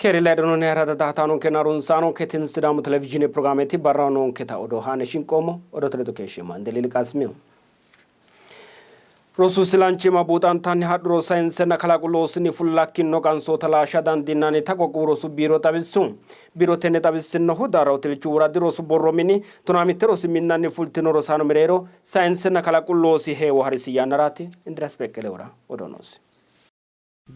Keere ledononni ayirrada daa''ataanonkenna harunsaanonke tini Sidaamu Televizhiine pirogiraameti barraho noonketa odoo haa'ne shinqoommo. Odoote ledo keeshsheemmo. Ani Deliili Qaasimiho. Rosu silanchimma buuxantanni hadhuro sayinsenna kalaqu loosinni fullakkinno qansoota laashsha dandiinannita qoqqowu rosu biiro xawissu. Biiro tenne xawissinnohu Daarra Hoteelchu woradi rosu borro mini tonaa mitte rosi minnanni fultino rosaano mereero sayinsenna kalaqu loosi heewo harisi yannaraati. Indiriyaas Beqqelehura odoo noosi.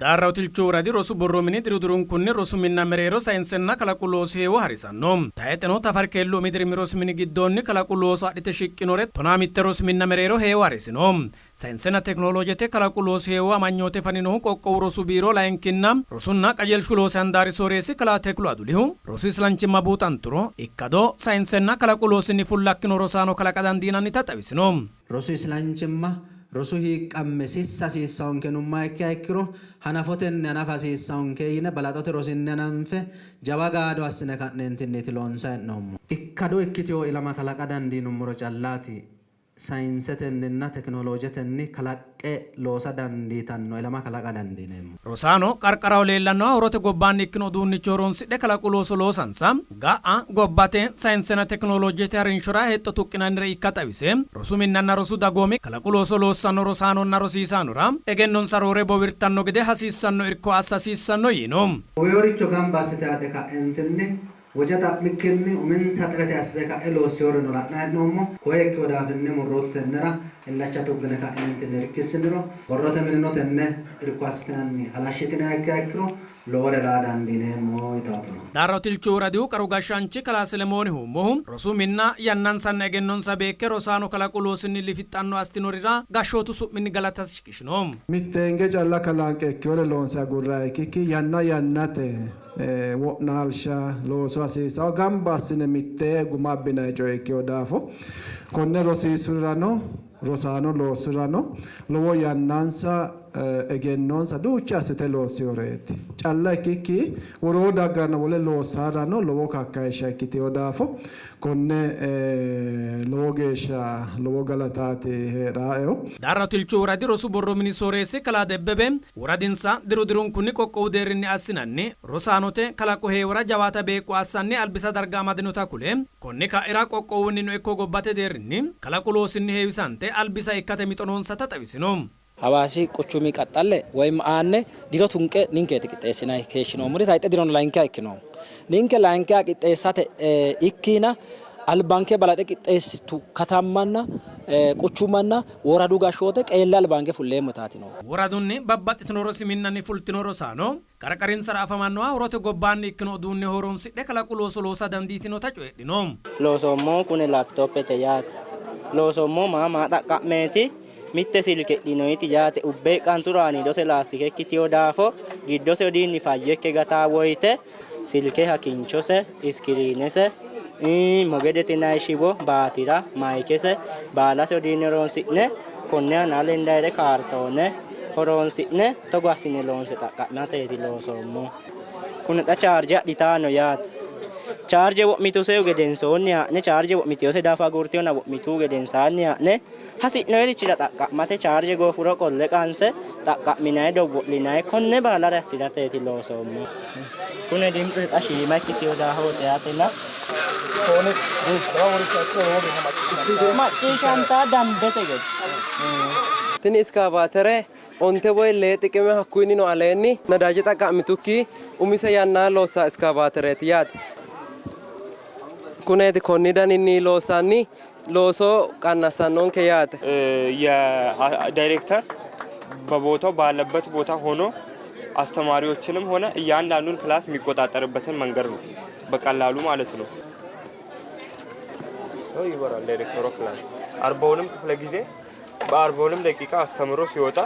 Daarra Hotilchu woradi rosu borro mini diru dirunkunni rosu minna mereero sayinsenna kalaqu loosi heewo harisanno. Tayxeno Tafari Keellu umi dirimi rosi mini giddoonni kalaqu looso adhite shiqqinore 15 rosi minna mereero heewo harisino. Sayinsenna tekinoloojete kalaqu loosi heewo amanyoote faninohu qoqqowu rosu biiro layinkinna rosunna qajeelshu loosi handaari sooreessi kalaa Teklu Adulihu, rosu islanchimma buuxanturo ikkado sayinsenna kalaqu loosinni fullakkino rosaano kalaqa dandiinannita xawisino. Rosu islanchimma, rosu hiiqqamme sissa hasiissawonke yinummoha ikkiha ikkiro hanafotenni hanafa hasiissawonke yine balaxote rosinni hananfe jawa gaado assine ka'neentinniiti loonsanni hee'noommohu. Ikkado ikkitino ilama kalaqa dandiinummoro callaati sayinsetenninna tekinoloojetenni kalaqqe loosa dandiitanno ilama kalaqa dandiineemmohu. Rosaano qarqaraho leellannoha horote gobbaanni ikkino uduunnicho horoonsidhe kalaqu looso loosansa ga'a gobbate sayinsenna tekinoloojete harinshora hexxo tuqqinannire ikka xawise, rosu minnanna rosu dagoomi kalaqu looso loossanno rosaanonna rosiisaanora egennonsa roore bowirtanno gede hasiissanno irko assa hasiissanno yiino. Uwinoricho gamba assite haadhe ka'eentinni woce xa'mikkinni uminsa xirete assite ka'e loossinoreno la'nanni hee'noommo. Koye ikkino daafinni murrootu tennera illacha tuggine ka'ineentinni irkissiniro, borrote minino tenne irko assitinanni halashshitiniha ikkiha ikkiro lowore laa dandiineemmo yitaati no. Daarra Tilchu Woradihu qaru gashshaanchi kalaa Selemooni Huummohu, rosu minna yannansanna egennonsa beekke rosaano kalaqu loosinni lifixxanno assinorira gashshootu su'minni galatasi shiqishino. Mitteenge calla kalanqe ikkinore loonse agurranniha ikkikki yanna yannate wo'naalsha loosu hasiisanno gamba assine mittee guma abbinanni coye ikkino daafo konne rosiisurirano rosaano loossurano lowo yannansa egennonsa duucha assite loossinoreeti calla ikkikki woroo dagganno wole loossarano lowo kakkayishsha ikkitino daafo konne lowo geeshsha lowo galataati hee'raaehu. Daarra Tilchu Woradi Rosu Borro Mini Sooreessi Kalaa Debbebe, woradinsa diru dirunkunni qoqqowu deerrinni assinanni rosaanote kalaqu heewora jawaata beeqqo assanni albisa darga amadinota kule, konni ka'ira qoqqowunnino ikko gobbate deerrinni kalaqu loosinni heewisante albisa ikkate mixo noonsata xawisino. Hawaasi quchumi qaxxalle woyim aanne diro tunqe ninkeeti qixxeessinanni keeshshinoommori tayxe dirono layinkiha ikkinoommo. Ninke layinkiha qixxeessate ikkiina albanke balaxe qixxeessitu katammanna quchumanna woradu gashshoote qeelle albaange fulleemmotaati noohu. Woradunni babbaxxitino rosi minnanni fultino rosaano qarqarinsara afamannoha horote gobbaanni ikkino uduunne horoonsidhe kalaqu looso loosa dandiitinota coyidhino. Loosoommohu kuni laptopete yaate. Loosoommohu maa maa xaqqa'meeti? Mitte silke hidhinoyiti yaate ubbe qanturo aaniidose laastike ikkitino daafo giddose udiinni fayyo ikke gataa woyte silke hakinchose, iskiriinese, mogedete yinanni shiwo, baatira, mayikese baalase udiinne horoonsi'ne konne aana lendayire kaartoone horoonsi'ne togo assine loonse xaqqa'mateeti loosoommohu. Kuni xa chaarje adhitanno yaate. Chaarje wo'mitusehu gedensoonni haa'ne chaarje wo'mitinose daafo agurtinona wo'mituhu gedensaanni haa'ne hasi'noyirichira xaqqa'mate chaarje goofuro qolle qanse xaqqa'minanni dowwo'linanni konne baalare assi'rateeti loosoommohu. Kune dimtsese xa shiima ikkitino daafooti yaatena macciishshantaa dambete gede. Tini iskaavaatere onte woy lee xiqime hakkuyinnino aleenni nadaaje xaqqa'mitukki umise yannanni loossanno iskaavaatereeti yaate. Kuneeti konni daninni loossanni looso qannassannonke yaate. የዳይሬክተር በቦታው ባለበት ቦታ ሆኖ አስተማሪዎችንም ሆነ እያንዳንዱን ክላስ የሚቆጣጠርበትን መንገድ ነው፣ በቀላሉ ማለት ነው። ይበራል ዳይሬክተሩ ክላስ 40ውንም ክፍለ ጊዜ በ40ውንም ደቂቃ አስተምሮ ሲወጣ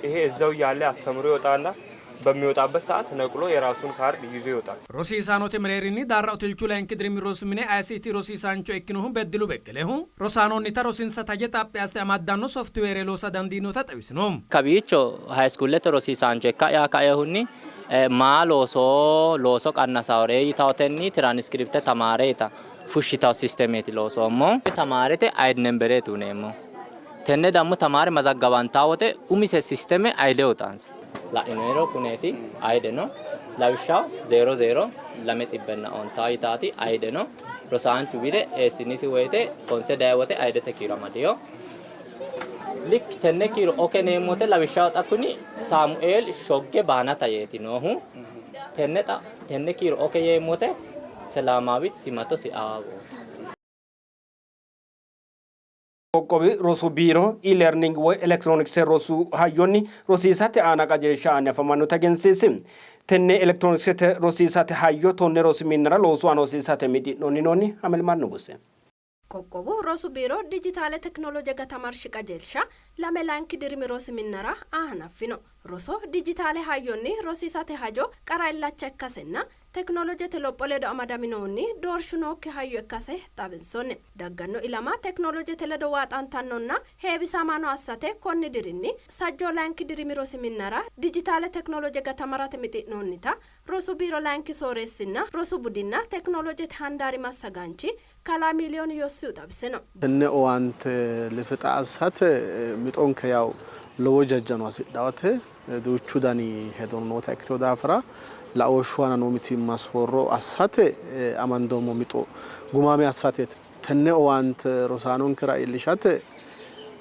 ይሄ እዛው እያለ አስተምሮ ይወጣና በሚወጣበት ሰዓት ነቅሎ የራሱን ካርድ ይዞ ይወጣል። Rosiisaanote mereerinni Daarra Otilchu layinki dirimi rosi mine ICT rosiisaancho ikkinohu Beddilu Beqqelehu rosaanonnita rosinsa taje xaphi asse amaddanno softweere loosa dandiinota xawisino. Kawiicho hayiskuulete rosiisaancho ikka'ya kaehunni maa looso looso qannasaore yitawotenni tiraaniskripte tamaareeta fushshitawo sistemeeti loosoommo. Tamaarete ID numbereeti uneemmo. Tenne dammo tamaare mazaggabantaa wote umise sisteme ID utansa. La'inoyiro kuneeti ID no. Lawishshaho zeero zeero lame xibbenna ontaa yitaati ayideno rosaanchu wide eessinisi woyte honse dayi wote ayidete kiiro amadino. Lik tenne kiiro oke neemmote lawishshaho xa kuni Saamueel Shogge Baanata yeeti noohu. Tenne xa tenne kiiro oke yeemmote Selaamaawit Simato Siaawooti. Qoqqowi rosu biiro e-learning woy elektironikse rosu hayyonni rosiisate aana qajeelsha aanni afamannota egensiisi. Tenne elektirooniksete rosiisate hayyo tonne rosi minnara loosu aana hosiisate mixi'noonni yinoonni. Hamelmaal Nuguse. Qoqqowu rosu biiro dijitaale tekinoloje gatamarshi qajeelsha lame layinki dirimi rosi minnara aa hanaffino. Roso dijitaale hayyonni rosiisate hajo qara illacha ikkasenna Tekinolojete lopho ledo amadaminohunni doorshu nookki hayyo ikkase xawinsoonni. Dagganno ilama tekinolojete ledo waaxantannonna heewisamaano assate konni dirinni sajjoo layinki dirimi rosi minnara dijitaale tekinoloje gatamarate mixi'noonnita Rosu Biiro layinki sooreessinna Rosu budinna tekinolojete handaari massagaanchi kalaa Miiliyon Yossihu xawisino. Tenne owaante lifixa assate mixonke yaw lowo jajjano hasidhawote duuchu dani hedono noota ikkitino daafira laooshshu aana noo mitiimma soorro assate amandoommo mixo gumaame assateeti. Tenne owaante rosaanonkera iillishate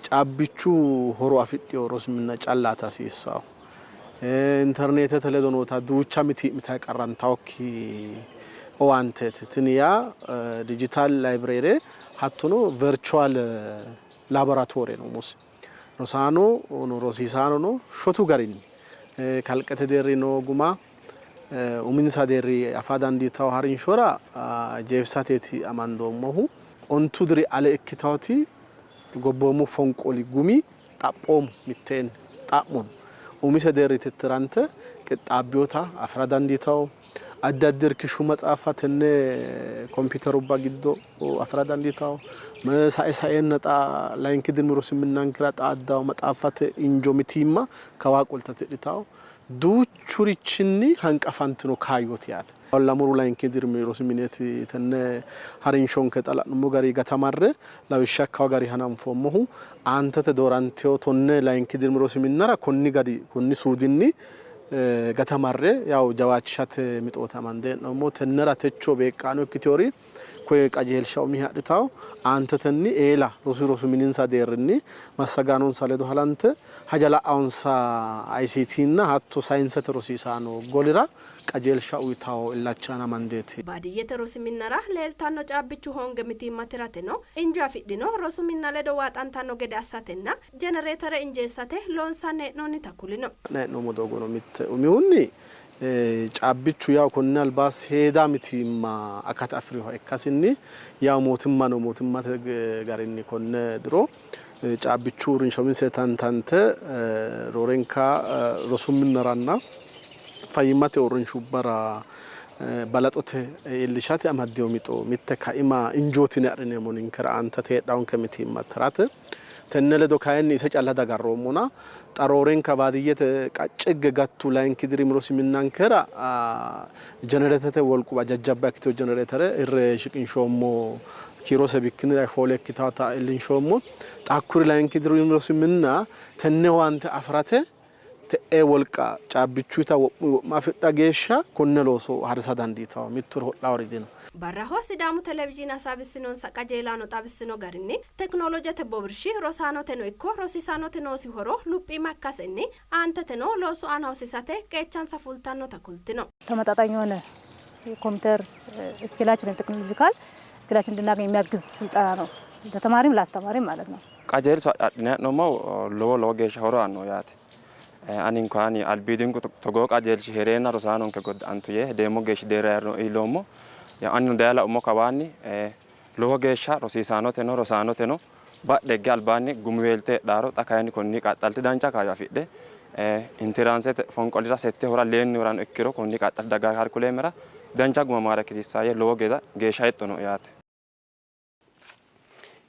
caabbichu horo afidhino rosu minna callaati hasiissannohu. Interneetete ledo noota duucha mitii'mitanni qarrantannokki owaanteeti. Tini yaa dijitaal layibireere hattono verchuwaal laaboraatoore no umose. Rosaano rosiisaanono shotu garinni kalqete deerri noo guma uminsa deerri afa dandiitanno harinshora jeefisateeti amandoommohu. Ontu diri ale ikkitannoti gobboomu fonqoli gumi xaphoomu mitteenni xa'mo no. Umise deerri tittirante qixxaabbinota afi'ra dandiitanno. Addi addi irkishshu matsaaffa tenne kompiiterubba giddo afi'ra dandiitanno. Sae saeenna xa layinki dirimi rosi minnankera xaaddanno maxaaffate injo mitiimma kawaa qolte tidhitanno. Duuchurichinni hanqafantino kaayyooti yaate. Lamuru layinki dirimi rosi mineeti tenne harinshonke xa la'nummo gari gatamarre lawishsha ikkawo gari hananfoommohu. Aantete doorantino tonne layinki dirimi rosi minnara konni gari konni suudinni gatamarre yaw jawaachishate mixooti amande hee'noommo. Tennera techo beeqqaano ikkitinori koye qajeelsha umiha adhitawo aantetenni eela rosu rosu mininsa deerrinni massagaanonsa ledo halante haja la'awonsa ICT nna hatto sayinsete rosiisaano golira qajeelsha uytawo illacha aana amandeeti. Baadiyyete rosi minnara leeltanno caabbichu hoonge mitiimma tirateno injo afidhino rosu minna ledo waaxantanno gede assatenna jenereetere injeessate loonsanni hee'noonnita kulino. Ha'nanni hee'noommo doogono mitte. Umihunni, caabbichu yawo konni alba seeda mitiimma akata afi'rinoha ikkasinni yawo mootimmano mootimmate garinni konne diro caabbichu uurrinsha umise tantante roorenka rosu minnaranna fayyimmate uurrinshubbara balaxote iillishate amaddino mixo mitte kaima injooti yine adhineemmo ninkera aantete heedhawonke mitiimma tirate. Tenne ledo kayinni ise calla dagarroommona xa roorenka baadiyyete qaccegge gattu layinki dirimi rosi minnankera jenereetete wolquwa jajjabba ikkitino jenereetere hirre shiqinshoommo. Kiirose bikkinni shoole ikkitawota iillinshoommo. Xa hakkuri layinki dirimi rosi minna tenne owaante afi'rate te'ee wolqa caabbichuyita wo'muyi wo'ma afidha geeshsha konne looso harisa dandiitanno. Mitturi ho'lawori dino. Barraho Sidaamu Televizhiine hasaawissinonsa qajeelaano xawissino garinni, tekinolojete bowirshi rosaanoteno ikko rosiisaanote noosi horo luphiima ikkasenni aanteteno loosu aana hosiisate qeechansa fultannota kultino. ተመጣጣኝ የሆነ የኮምፒውተር ስኪላችን ወይም ቴክኖሎጂካል ስኪላችን እንድናገኝ የሚያግዝ ስልጠና ነው። ለተማሪም ለአስተማሪም ማለት ነው። Qajeelsha adhine ha'noommohu lowo lowo geeshsha horo aannoho yaate. Ani inkuani albiidinku togoo qajeelshi hee'reenna rosaanonke godda'antu yee hedeemmo geeshshi deerra iilloommo. Anino daye laummo kawaanni lowo geeshsha rosiisaanoteno rosaanoteno badhe higge albaanni gumiweelte heedhaaro xa kayinni konni qaxxalte dancha kaayyo afidhe intiraansete fonqolira sette hora leenni horano ikkiro konni qaxxalte daggaa karikuleemera dancha guma maareekkisiissaa yee lowo geeshsha hexxo nooe yaate.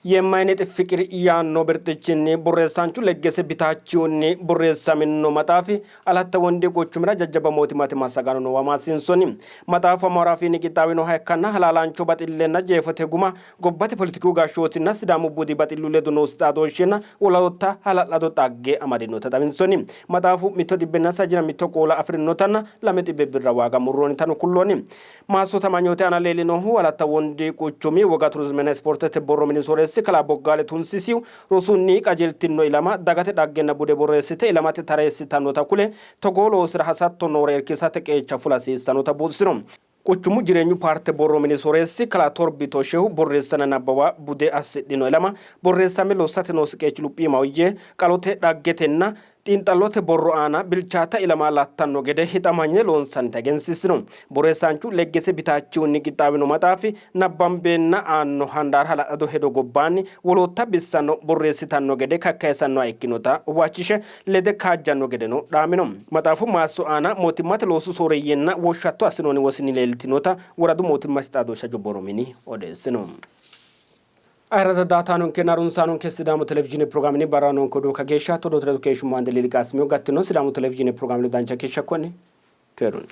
Yemmayinexif Fiqir yaanno birxichinni borreessaanchu Leggese Bitaachihunni borreessamino maxaafi Alatta Wondi quchumira jajjabba mootimmate massagaano noowa maassiinsoonni. Maxaafu Amaaru afiinni qixxaawinoha ikkanna halaalaancho baxillenna jeefote guma, gobbate poletiku gashshootinna Sidaamu budi baxillu ledo noosi xaadooshshenna wolootta hala'lado xagge amadinota xawinsoonni. Maxaafu mitto xibbenna sajina mitto qoola afi'rinotanna lame xibbe birra waaga murroonnitano kulloonni. Maassote amanyoote aana leellinohu Alatta Wondi quchumi woga turizimenna ispoortete borro mini sooreessi kalaa Boggaale Tunsisihu rosunni qajeeltinno ilama dagate dhaggenna bude borreessite ilamate tareessitannota kule togoo loosira hasatto noore irkisate qeecha fula hasiissannota buuxisino. Quchumu jireenyu paarte borro mini sooreessi kalaa Torbi Toshehu borreessanna nabbawa bude assidhino ilama borreessamme lossate noosi qeechi luphiimaho yee qalote dhaggetenna Xiinxallote borro aana bilchaata ilama lattanno gede hixamanyine loonsannita egensiissino. Borreessaanchu Leggese Bitaachihunni qixxaawino maxaafi nabbambeenna aanno handaara hala'lado hedo gobbaanni wolootta bissano borreessitanno gede kakkayisannoha ikkinota huwachishe lede kaajjanno gedeno dhaamino. Maxaafu maasso aana mootimmate loosu sooreeyyenna woshshatto assinoonni wosini leeltinota woradu mootimmate xaadooshshe hajo borro mini odeessino. Ayirrado daatanonkenna harunsaanonke Sidaamu Televizhiine pirogiraamenni barra noonke odoo kageeshsha todoote ledo keeshshummo Ande Lili Qaasimiyo gattino Sidaamu Televizhiine pirogiraame ledo dancha keeshsha konni keerunni.